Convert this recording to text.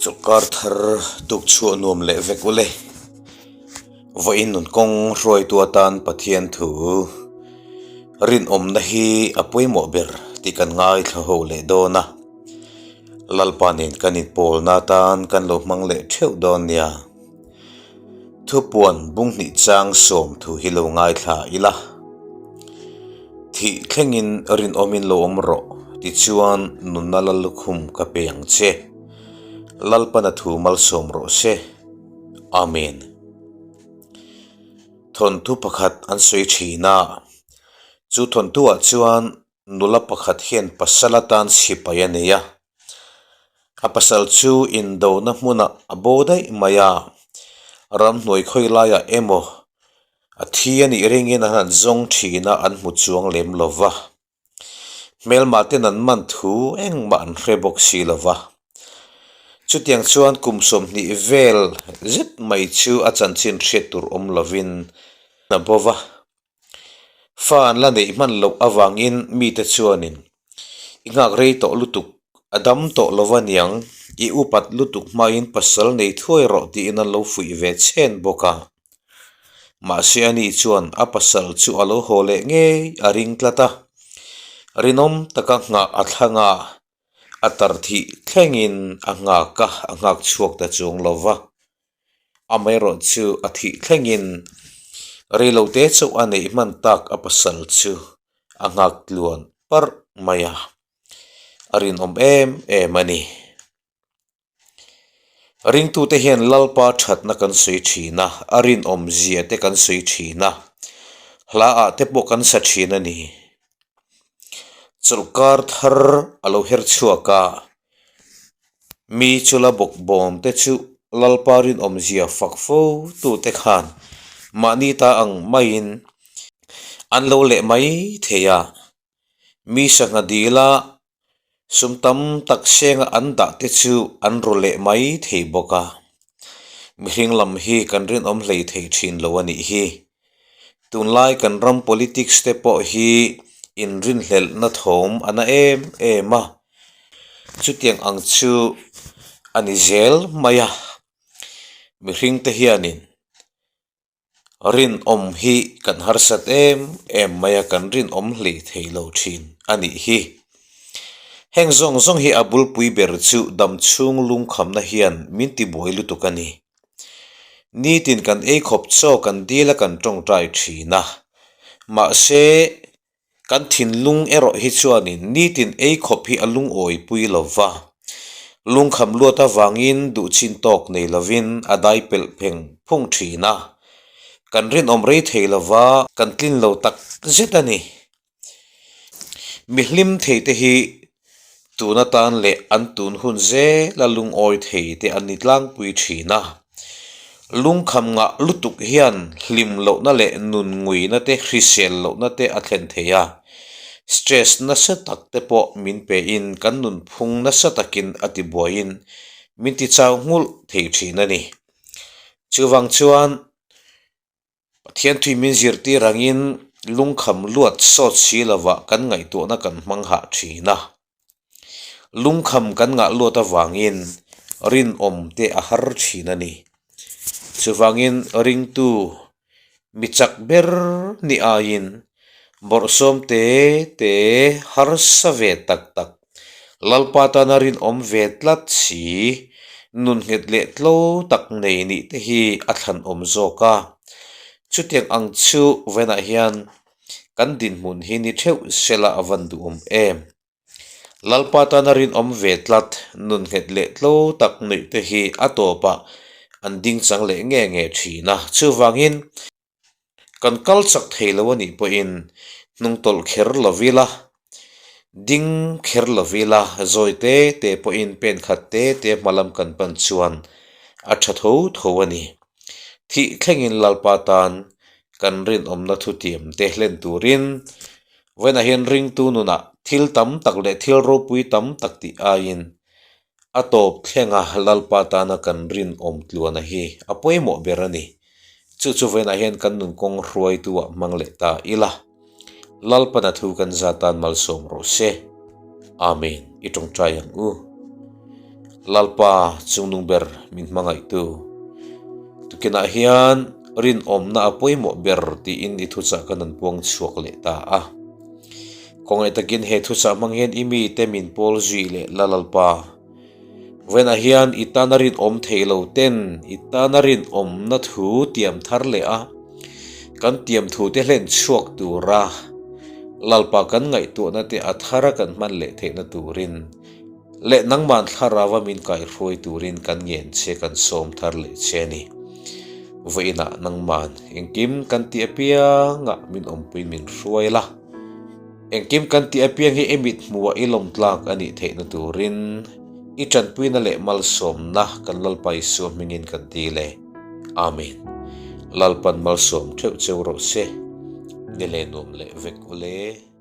Chawlhkar thar tuk chhuah nuam leh vek ule. Vawiin nun kawng hruaitu atan Pathian thu rinawmna hi a pawimawh ber tih kan ngaithla ho leh dawn a. Lalpa nen kan inpawlna atan kan lo hmang leh theuh dawn nia. Thupuan bunghnih chang sawm thu hi lo ngaithla ila. Thih thlengin rinawmin lo awm rawh tichuan nunna lal lukhum ka pe ang che. Lalpana thu malsawm rawh se. Amen. Thawnthu pakhat an sawi thin a, chu thawnthuah chuan nula pakhat hian pasal atan sipai a nei a. A pasal chu indona hmunah a bo daih mai a, ramhnuai khawi laiah emaw a thi a nih ringin an han zawng thin a, an hmu chuang lem lo va. Hmelmah ten an man thu engmah an hre bawk si lo va. Chutiang chuan kum 20 vel zet mai chu a chanchin hriat tur awm lovin a bo va. Fa an la neih hman loh avangin mite chuanin i nghak rei tawh lutuk, a dam tawh lo va niang, i upat lutuk hmain pasal nei thuai rawh tiin an lo fuih ve chhen bawk a. Mahse ani chuan a pasal chu a lo haw leh ngei a ring tlat a, rinawm taka nghah a thlang a, a tar thih thlengin a nghak a, a nghak chhuak ta chuang lo va. Amaherawhchu a thih thlengin reilote chauh a neih hman tak a pasal chu a nghak tluan parh mai a, a rinawm em em a ni. Ringtute hian Lalpa thatna kan sawi thin a, a rinawm zia te kan sawi thin a, hla ah te pawh kan sa thin a ni. Chawlhkar thar a lo her chhuak a, mi chu la bawk bawm te chu Lalpa rinawm zia fak fo tu te khan mahni ta ang maiin an lo leh mai thei a, mi sangha dila Sum tam tak senga an dah te chu an ru leh mai thei bawk a, mihring lam hi kan rinawm hlei thei thin lo a nih hi. Tunlai kan ram politics te pawh hi inrinhlelhna thawm a na em em a, chutiang ang chu a ni zel mai a, mihring te hianin Rinawm hi kan harsat em em mai a, kan rinawm hlei thei lo thin a nih hi. Heng zawng zawng hi a bulpui ber chu damchhung lungkhamna hian min tibuai lutuk a ni. Nitin kan ei khawp chaw kan dil a kan tawngtai thin a, mahse Kan thinlung erawh hi chuanin nitin ei khawp hi a lungawipui lo va, lungkham luat avangin duh chin tawk nei lovin a dai pelh pheng phung thin a, kan rinawm rei thei lo va, kan tlin lo tak zet a ni. Mi hlim thei te hi tun atan leh an tun hun zela lungawi thei te an ni tlangpui thin a. Lungkham ngah lutuk hian hlim lohna leh nun nguina te hrisel lohna te a thlen thei a, stress nasa tak te pawh min pein kan nunphung nasa takin a tibuaiin min tichau nghulh thei thin a ni. Chuvang chuan. Pathian thui min zirtir angin lungkham luat sawt si lovah kan ngaihtuahna kan hmang hah thin a. Lungkham kan ngah luat avangin rinawm te a har thin a ni. Chuvangin ringtu mi chak ber ni aiin bawrhsawm te te harsa ve tak tak Lalpa tana rinawm ve tlat si, nun nghet leh tlo tak nei nih te hi a thlanawm zawk a. Chutiang ang chu vawiinah hian kan dinhmun hi ni theuh sela a van duhawm em. Lalpa tana rinawm ve tlat, nun nghet leh tlo tak nuih te hi a tawpah an ding chang leh nge nge thin a. Chuvangin. Kan kal chak thei lo a nih pawhin hnung tawlh kher lo ila, ding kher lo ila, zawi te te pawhin pen khat te te hma lam kan pan chuan a tha tho tho a ni. Thih thlengin Lalpa tan kan rinawmna thutiam te hlen turin vawiinah hian ringtu nunah thil tam tak leh thil ropui tam tak tih aiin A tawp thlenga Lalpa tana kan rinawm tluana hi a pawimawh ber a ni. Chu chu vawiinah hian kan nun kawng hruaitu-ah hmang leh ta ila. Lalpana thu kan za tan malsawm rawh se. Amen. I tawngtai ang u. Lalpa chungnung ber min hmangaihtu. Tukinah hian rinawmna a pawimawh ber tiin i thuchah kan han puang chhuak leh ta a. Khawngaih takin he thuchah hmang hian i mite min pawl zui leh la Lalpa. Vawiinah hian i tana rinawm thei lo ten i tana rinawmna thu tiam thar leh a, kan tiam thu te hlen chhuak tura Lalpa kan ngaihtuahna te a thara kan hman leh theihna turin leh nangman thlarau a min kaihruai turin kan ngen che kan sawm thar leh che a ni. Vawiinah nangman engkim kan tih apiangah min awmpuiin min hruai la. Engkim kan tih apiang hi i mit hmuhah i lawm tlak a nih theihna turin i tanpuina leh malsawmna kan Lalpa Isua hmingin kan ti le. Amen. Lalpan malsawm theuh cheu rawh se. Ni leh nuam leh vek ule.